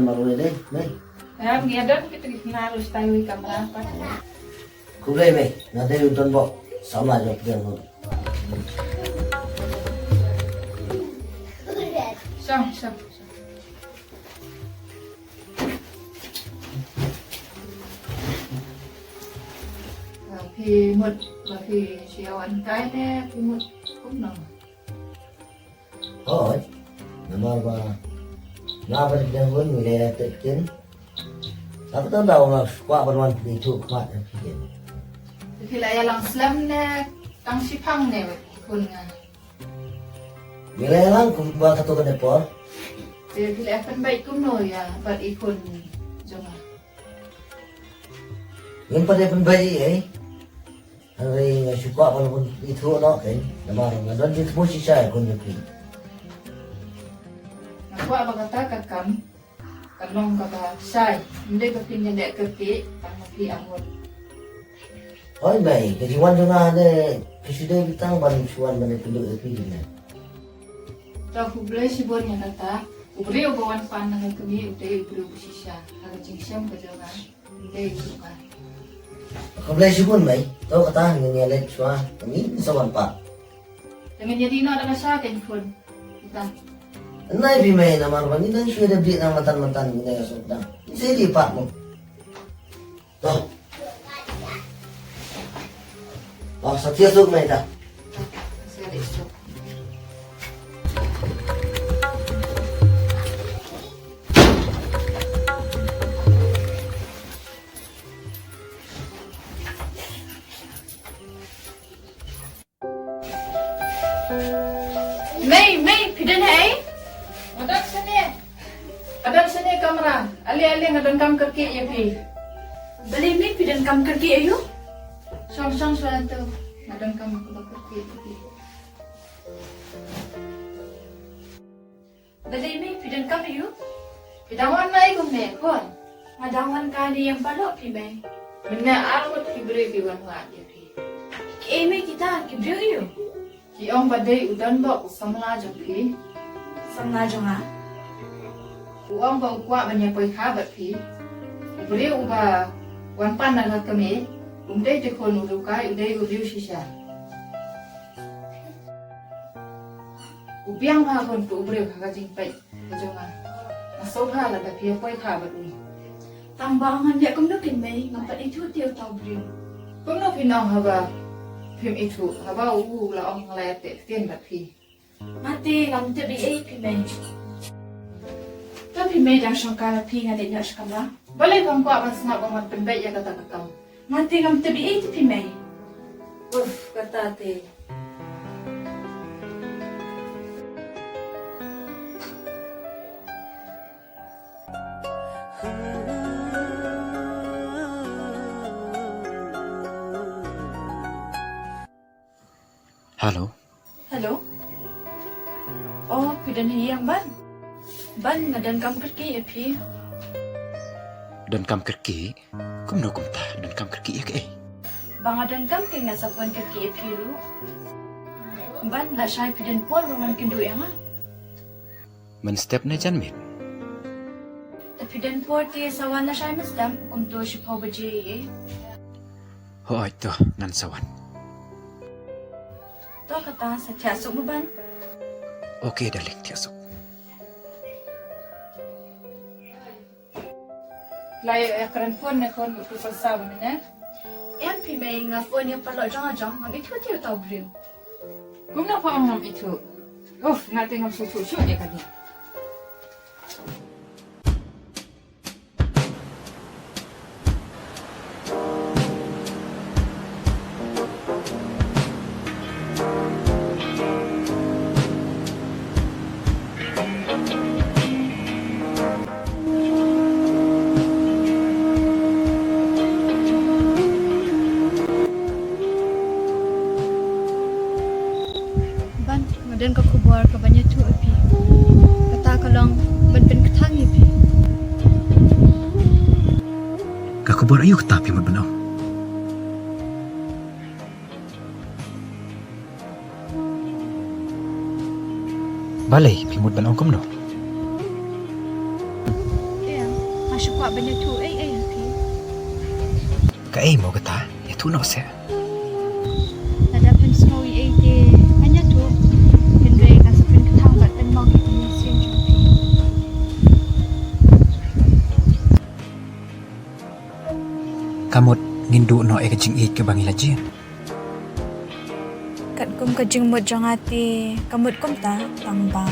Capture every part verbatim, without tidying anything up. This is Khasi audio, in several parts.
Marwei dei, mei. Em, ngi don kita ki kena harus tahu kamera apa. Khublei mei, nga dei u donbok samla jong pdeng. Song, song, song. Phi mut ba phi shu ïa wan kai ne phi mut kumno? Hooid, namar ba nga ba dei hun ngi leh te kin. Nga kata daw nga kwah ban wan pynithuh khmat ïa phi kin. Te phi la ïalang slem ne tang shiphang ne wei khun nga? Ngi la ïalang kumba katto katne por. Te phi la pynbeit kumno ïa bad i khun jong nga? Ngim pat ïa pynbeit ei ei. Hynrei nga shu kwah ban pynithuh noh kein namar nga don jingthmu shisha ïa khun jong phi. Nga kwah ba kata ka kam kan long kaba shai, ym dei ba phin ïaleh kyrkieh tang ma phi arngut. Hooid mei, ka jingwan jong nga ne ka shu dei tang ban shu wan ban ïakynduh ïa phi ne. To khublei shibun ïa kata, u briew uba wan pan na ka kmie u dei u briew ba shisha ha ka jingshem ka jong nga. Khublei shibun mei. To kata ngin ïa leit shuwa. Ngin sa wan pat. Te ngin ïa dih noh da ka sha kein khun. Kita. Nai phi mei namar ba ngin dang shu ïa dep dih na mynta mynta ngin ïa suk dang. Ngin sa ïa dih pat mo. To. Oh, sa thiah suk mei ta. Sa ïa dih suk. Mei, mei, phi don haei? Nga don shane. Nga don shane kamra. Ale, ale, nga donkam kyrkieh ïa phi. Balei mei, phi donkam kyrkieh ïa u? Shong, shong, shong to. Nga donkam kyrkieh ïa phi. Balei mei, phi donkam ïa u? Phi dang wan nai kumne khun? Nga dang wan kane ïa paralok phi mei. Mynne ar ngut ki briew ki wan wad ïa phi. Kiei mei kita, ki briew aïu? Ki ong ba dei u donbok u samla jong phi. Samla jong nga? U ong ba u kwah ban ïa poi kha bad phi. U briew uba wan pan na ka kmie um dei te khun u riew kai, u dei u riew shisha. U biang bha khun u briew ha ka jingpeit ka jong nga. Nga sngewbha lada phi ïa poi kha bad u. Tang ba ngan leh kumno kein mei, ngam pat ithuh te uta u briew. Kumno phi ong haba phim ithuh, haba u la ong nga la ïateh ktien bad phi? Nga te ngam tip ei ei phi mei. To phi mei dang shongkai ma phi, ngan leit noh sha kamra. Balei phim kwah ban sngap ban wan pynbeit ïa kata ka kam? Nga te ngam tip ei ei te phi mei. Uf, kata te. Hello. Hello. Oh, phi don ha ïing Ban? Ban, nga donkam kyrkieh ïa phi. Donkam kyrkieh? Kumno kumta donkam kyrkieh ïa kaei? Ba nga donkam kein nga sa phone kyrkieh ïa phi ruh. Ban, lashai phi don por ba wan kynduh ïa nga? Mynstep ne janmiet? Te phi don por te sa wan lashai mynstep, kumto shiphew baje ïa. Hooid to, ngan sa wan. To kata sa thiah suk mo Ban. Ok darling, thiah suk. La ïa kren phone ne phone u tu pasa ne. Em phi mei, nga phone ïa paralok jong nga jong, ngam ithuh te uta u briew. Kumno pha ong ngam ithuh? Uf, nga te ngam sngewthuh shuh ïa kane. Ban, nga don ka khubor kaban ïathuh ïa phi. Kata ka long ban pynkthang ïa phi. Ka khubor aïu kata phi mut ban ong? Balei phi mut ban ong kumno? Te Shu kwah ban ïathuh ei ei ha phi. Kaei mo kata? Ïathuh noh seh. Lada phin sngew ei ei te ngan ïathuh. Hynrei nga sa pynkthang bad pynmong ïa ka mynsiem jong phi. Ka mut ngin duh noh ïa ka jingïeit kaba ngi la jied. Katkum ka jingmut jong nga te ka mut kumta tang ba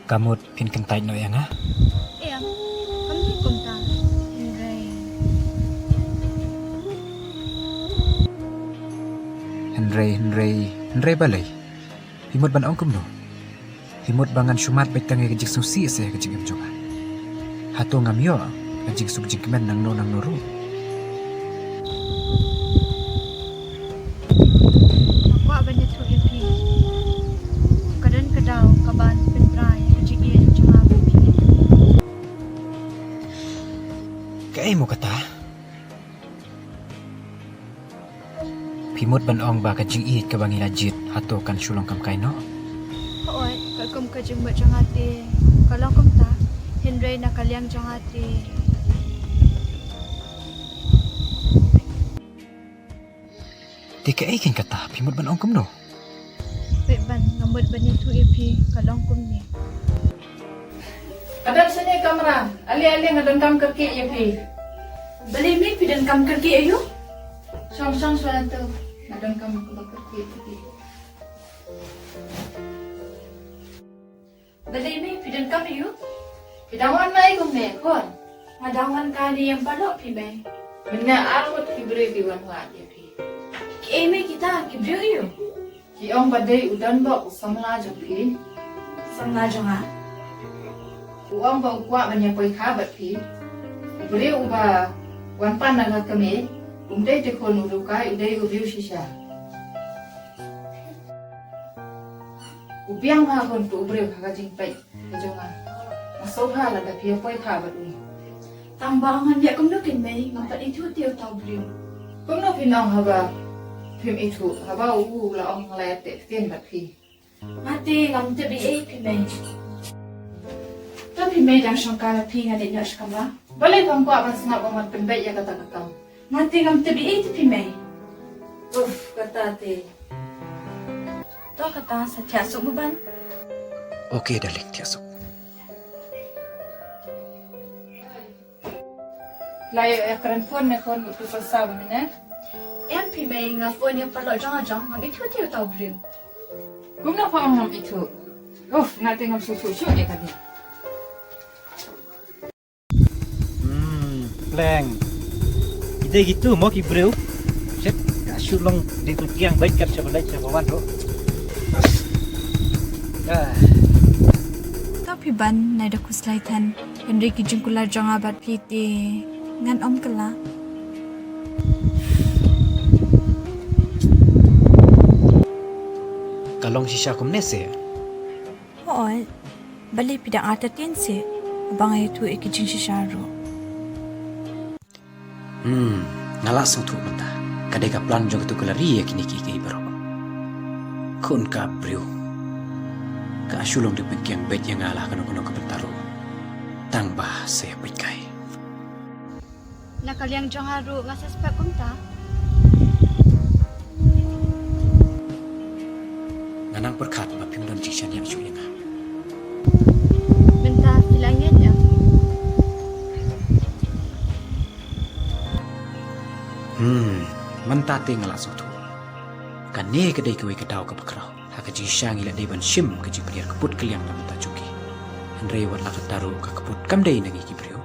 ka mut phin kyntait noh ïa nga. Em, kam dei kumta. Hynrei. Hynrei, hynrei, hynrei balei? Phi mut ban ong kumno? Phi mut ba ngan shu mad beit tang ïa ka jingsngewsih se ïa ka jingim jong nga? Hato ngam ïoh ka jingsuk jingkmen nangno nangno ruh? Nga kwah ban ïathuh ïa phi. Ka don ka daw kaban pynbra ïa ka jingïeit jong nga bad phi. Kaei mo kata? Phi mut ban ong ba ka jingïeit kaba ngi la jied hato kan shu long kam kai noh? Hooid, katkum ka jingmut jong nga te ka long kumta, hynrei na ka liang jong nga te. Te kaei kein kata, phi mut ban ong kumno? Peit ban, nga mut ban ïathuh ïa phi, ka long kumne. Ka don shane kamra, ale ale nga donkam kyrkieh ïa phi. Balei mei phi donkam kyrkieh ïa u? Shong shong shwa nangtu, nga donkam kaba kyrkieh ïa phi. Balei mei phi donkam ïa u? Phi dang wan ma ei kumne khun? Nga dang wan kane ïa paralok phi mei. Mynne ar ngut ki briew ki wan wad ïa phi. Kiei mei kita ki briew ïa u? Ki ong ba dei u Donbok u samla jong phi. Samla jong nga? U ong ba u kwah ban ïa poi kha bad phi. U briew uba wan pan na ka kmie, um dei te khun u riew kai, u dei u riew shisha. U biang ha khun u briew ha ka jingpeit ka jong nga. Nga sngewbha lada phi ïa poi kha bad u. Tang ba ngan ïa kumno kein mei, ngam pat ithuh te uta u briew. Kumno phi nang haba phim ithuh, haba u la ong nga la ïateh ktien bad phi. Nga te ngam tip ei ei phi mei. To phi mei dang shongkai ma phi, ngan leit noh sha kamra. Balei phim kwah ban sngap ba ngan pynbeit ïa kata ka kam? Nga te ngam tip ei ei te phi mei. Uf, kata te. To kata sa thiah suk mo ban. Ok darling, thiah suk. La ïoh ïa kren phone ne phone utu pyrsa ba mynne? Em phi mei, nga phone ïa paralok jong nga jong, ngam ithuh te uta u briew. Kumno pha ong ngam ithuh? Uf, nga te ngam sngewthuh shuh ïa kane. Hmm, pleng. Ki dei kitu mo ki briew. Shet, ka shu long dei tu kiang bait kat sha ba leit sha ba wan ruh. Ah. To phi ban, nai da khuslai than. Hynrei ki jingkular jong nga bad phi te ngan ym kylla. Ka long shisha kumne se? Hooid. Balei phi dang artatien se ba nga ïathuh ïa ki jingshisha ruh? Hmm, nga la sngewthuh mynta. Ka dei ka plan jong katu ka lari ïa kine kiei kiei baroh. Khun ka briew. Ka shu long dei pynkiang beit ïa nga la kano kano ka bynta ruh. Tang ba sa ïa peit kai. Na ka liang jong nga ruh nga suspect kumta. Nga nang pyrkhat ba phim don jingshaniah shuh ïa nga. Mynta phi la ngeit ïa. Hmm, mynta te nga la sngewthuh. Kane ka dei kawei ka daw kaba khraw. Ha ka jingshisha ngi la dei ban shim ka jingpynïar kput kylliang na bynta jong ki. Hynrei wat la katta ruh ka kput kam dei na ngi ki briew.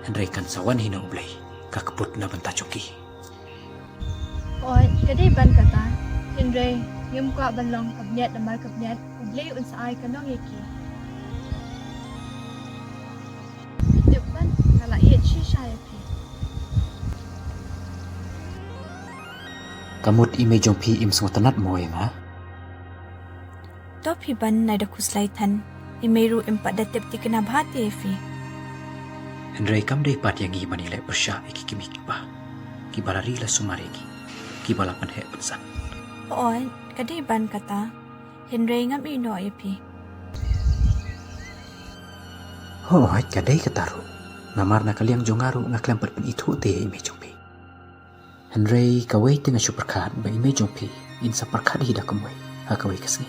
Hynrei kan sa wan hi na U Blei ka kput na bynta jong ki. Hooid, ka dei ban kata. Hynrei ngim kwah ban long ka bniat namar ka bniat, U Blei un sa ai ka nong ïa ki. Tip ban, nga la ïeit shisha ïa phi. Ka mut i mei jong phi im sngewtynnat mo ïa nga? To phi ban, nai da khuslai than. I mei ruh im pat da tip thikna bha te ïa phi. Hynrei kam dei pat ïa ngi ban ïaleh pyrshah ïa ki kmie ki kpa kiba la ri la sumar ïa ngi. kiba la pynheh pynsan. Hooid, ka dei ban kata. Hynrei ngam ïeh noh ïa phi. Hooid, ka dei kata ruh. Namar na ka liang jong nga ruh nga khlem pat pynithuh te ïa i mei jong phi. Hynrei kawei te nga shu pyrkhat ba i mei jong phi in sa pyrkhat hi da kumwei ha kawei ka sngi.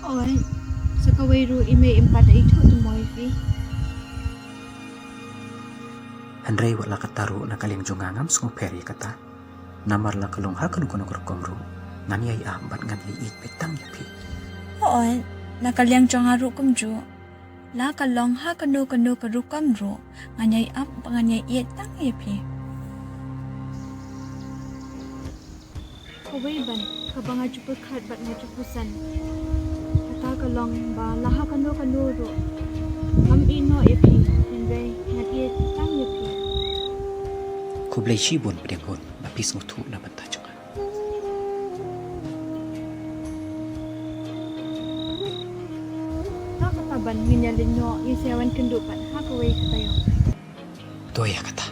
Oi, sa kawei ruh i mei im pat da ithuh te mo ïa phi. Hynrei wat la kata ruh na ka liang jong nga ngam sngewpher ïa kata. Namar la ka long ha kano kano ka rukom ruh ngan ïai ap bad ngan ïai ïeit beit tang ïa phi. Oi, na ka liang jong nga ruh kumjuh. La ka long ha kano kano ka rukom ruh ngan ïai ap bad ngan ïai ïeit tang ïa phi. Kawei ban kaba nga ju pyrkhat bad nga ju pyrsan. Kata ka long ba la ha kano kano ruh ngam ïeh noh ïa phi, hynrei ngan ïeit tang ïa phi. Khublei shibun pdiang hun ba phi sngewthuh na bynta jong nga. Ka kata ban ngin ïa leit noh ïa sa wan kynduh pat ha kawei ka taïew. To ïa kata.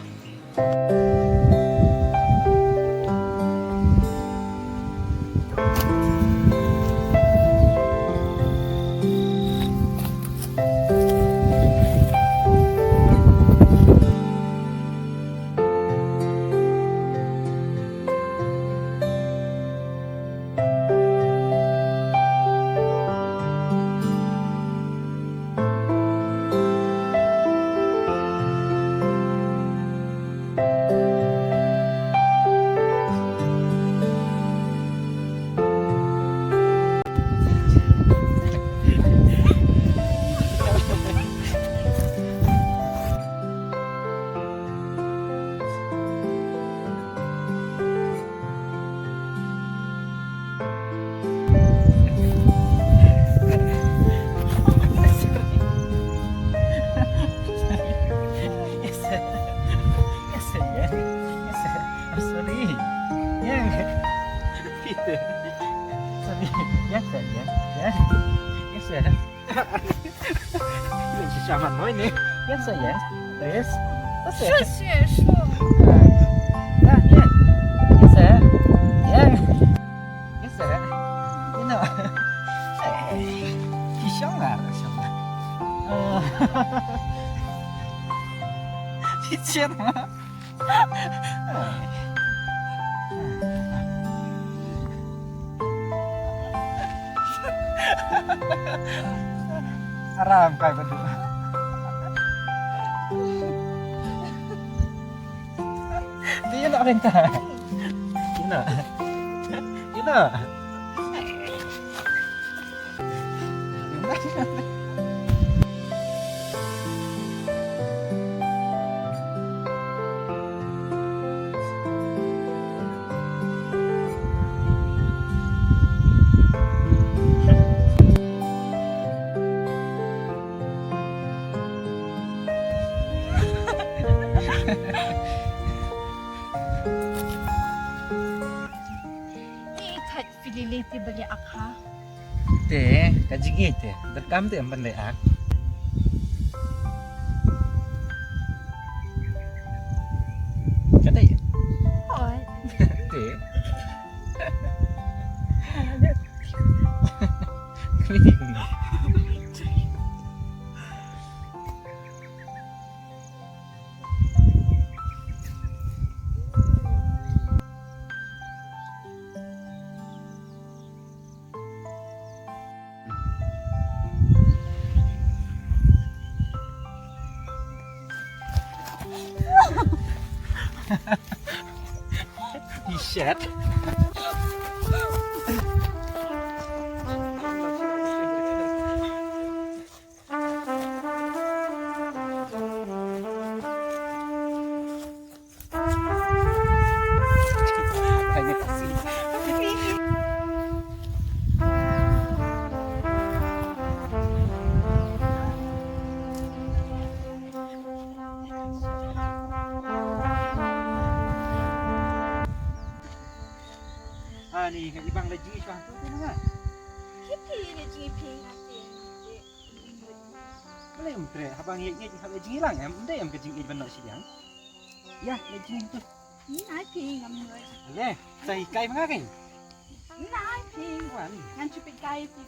Yes, sir. Yes, sir. Yes, sir. Yes, sir. I'm sorry. Yeah. Peter. Sorry. Yes, sir. Yes. Yes. Yes, sir. Yes, sir. Yes, sir. Yes, sir. Yes, sir. Ah, yeah. Yes, sir. Yeah. Yes, sir. You know. Eh, ki shong la, shong la. Oh. Ki shong la. Aram kai badu. Ti ina rinta. Ina. Ina. Ni thait phi lei lei te ba leh ak ha. Te ka jingïeit te, donkam te em ban leh ak. Ka dei. Hooid. Te. Kmie. He said. Ani, ka ibang lagi suatu tu nama? Kita ni lagi ping. Boleh em treh, haba ngi ngi haba jingïalang em, ym dei em ka jingïeit ban noh shiliang. Ïa, la jingïeit tu. Ni ai phi ngam noi. Le, sa hikai ma nga kein. Ni ai phi. Wan. Ngan shu peit kai phi.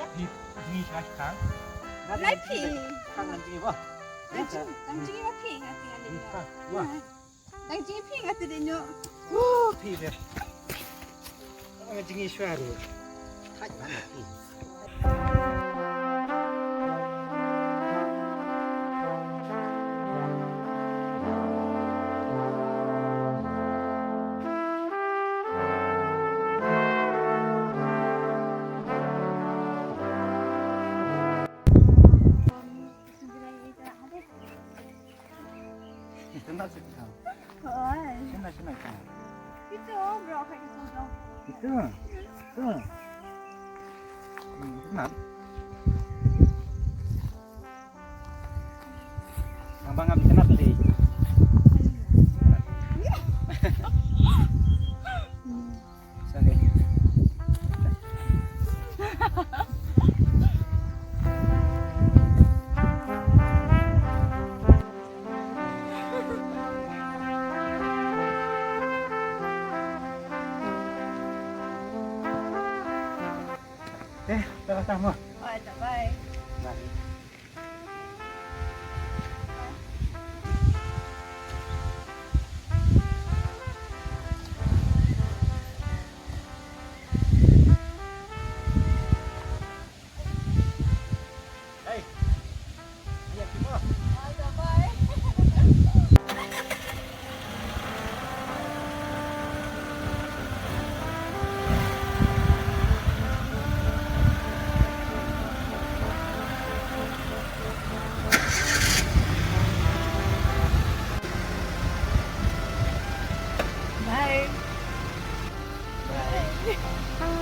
Ïa phi, jingïasoh khang. Ïa phi. Khang ngan jingïasoh. Ngan jing, ngan jingïasoh phi, ngan jingïasoh. Khang, wah. Ngan jingïasoh phi, ngan jingïasoh. Wuh, phi deh. Ngan jingïasoh ruh. Thait ban phi. Ito na sa kita. Oi. Sino, sino, sino? Ito, bro, kay ito, bro. Ito. Ito. Hmm, ito na. Ang bangam ito na pala eh. Sorry. Eh, ta ka mo. Bye, bye. Bye. Hey. Iya, kita. Bye, bye. Bye. Bye.